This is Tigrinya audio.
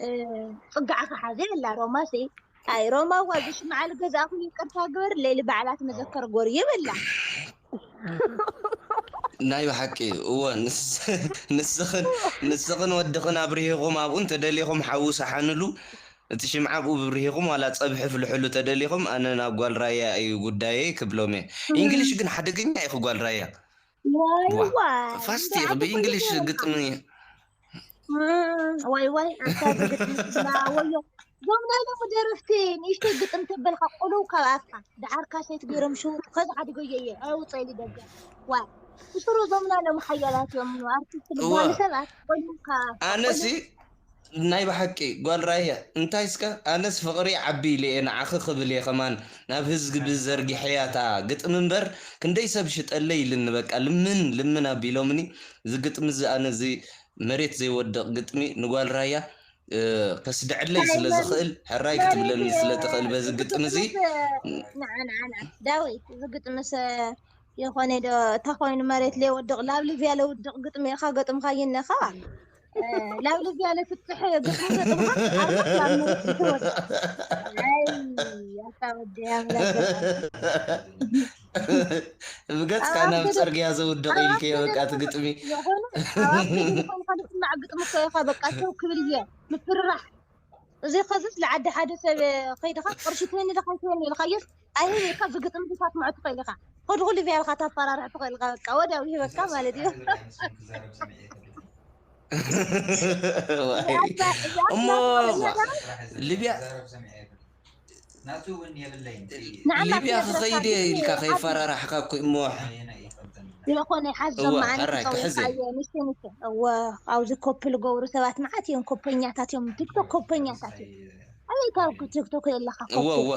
እ፣ ጽግዓ ክሓዘ የላ ሮማሲ። ኣይ ሮማ፣ እዋ ዝሽምዓ ልገዛእኹም ይቅርታ ግበር፣ ሌሊ ባዕላ ትመዘከር ጎር ይብላ። ናይ ብሓቂ እወ። ንስ- ንስኽን ንስኽን ወድኽን ኣብርሂኹም ኣብኡ እንተደሊኹም ሓዊ ሰሓንሉ፣ እቲ ሽምዓ ኣብኡ ብርሂኹም ዋላ ጸብሒ ፍልሕሉ ተደሊኹም፣ ኣነ ናብ ጓል ራያ እዩ ጉዳየይ ክብሎም እየ። ኢንግሊሽ ግን ሓደገኛ ኢኹ ጓል ራያ። ዋይ ዋ ዋይ ፋስት እንደ ኢኹ ዓዲ ብኢንግሊሽ ኮለፌ ግጥሚ። እም፣ ዋይ ዋይ ኣንታ ግጥሚ ትብላ ወዮ። ዞም ናይ ሎሚ ደረፍቲ ንእሽተይ ግጥም ተበልካ ቁልው ካብ ኣፍካ ደዓርካ ሰይት ገይሮም ሽውጥ ከዚ ሓዲጎዮ እየ ኣውፀ ኢሉ ደገ። ዋይ ብስሩ ዞም ናይ ሎሚ ሓያላት እዮም ኣርቲስት እወ ልባሉ ሰባት ቆልውካ ኣነሲ ናይ ብሓቂ ጓል ራያ እንታይ እስከ ኣነስ ፍቕሪ ዓቢ ኢለ እየ ንዓኺ ክብል እየ ከማን ናብ ህዝቢ ዘርጊሐያ እታ ግጥሚ እምበር ክንደይ ሰብ ሽጠለይ ኢልኒ በቃ ልምን ልምን ኣቢሎምኒ። እዚ ግጥሚ እዚ ኣነ እዚ መሬት ዘይወድቕ ግጥሚ ንጓል ራያ እ፣ ከስድዐለይ ስለ ዝኽእል ሕራይ ክትብለኒ ስለ ትኽእል በዚ ግጥሚ እዚ ንዓ ንዓ ንዓ ዳዊት እዚ ግጥምስ የኾነ ዶ እታ ኮይኑ መሬት ለይወድቕ ላብ ሊብያ ለውድቕ ግጥሚ ኢኻ ገጥምካ ይነኻ እ፣ ላብ ሊብያ ለፍትሕ ግጥሚ ገጥምካ ኣርባዕ ላብ መሬት ልትወድቕ ኣይ ኣታ ወዲ ኣምላክ ብገጽካ ናብ ጽርግያ ዘውድቕ ኢልክዮ በቃ እቲ ግጥሚ። ዝኾነ ኣብ ኣፍደገ ዝኾንካ ልስማዕ ግጥሚ እኮ ኢኻ በቃ ሰው ክብል እየ ምፍርራሕ እዚ ከዝስ ለዓዲ ሓደ ሰብ ከይድኻ ቅርሺ ትህኒ ዶ ከይትህኒ ኢልካዮስ ኣይህበካ እዚ ግጥሚ ዝሳትምዖ ትኽእል ኢኻ። ከድኹ ሊብያ ኢልካ ታፈራርሕ ትኽእል ኢኻ በቃ ወዲያው ይህበካ ማለት እዩ። ዋይ። እሞ ሊብያ ሊብያ ክኸይድ እየ ኢልካ ከይፈራራሕካ እኮ እሞ ዝኾነ ሓዞም እወ መዓንቲ ሕራይ ክሕዝ እየ። ጸዊዕካዮ ንሽተ ንሽተ እወ ኣብዚ ኮፕል ገብሩ ሰባት መዓት እዮም ኮፐኛታት እዮም ቲክቶክ ኮፐኛታት እዮም። ኣበይ ካብ ቲክቶክ የለኻ እወ ኮፕል እወ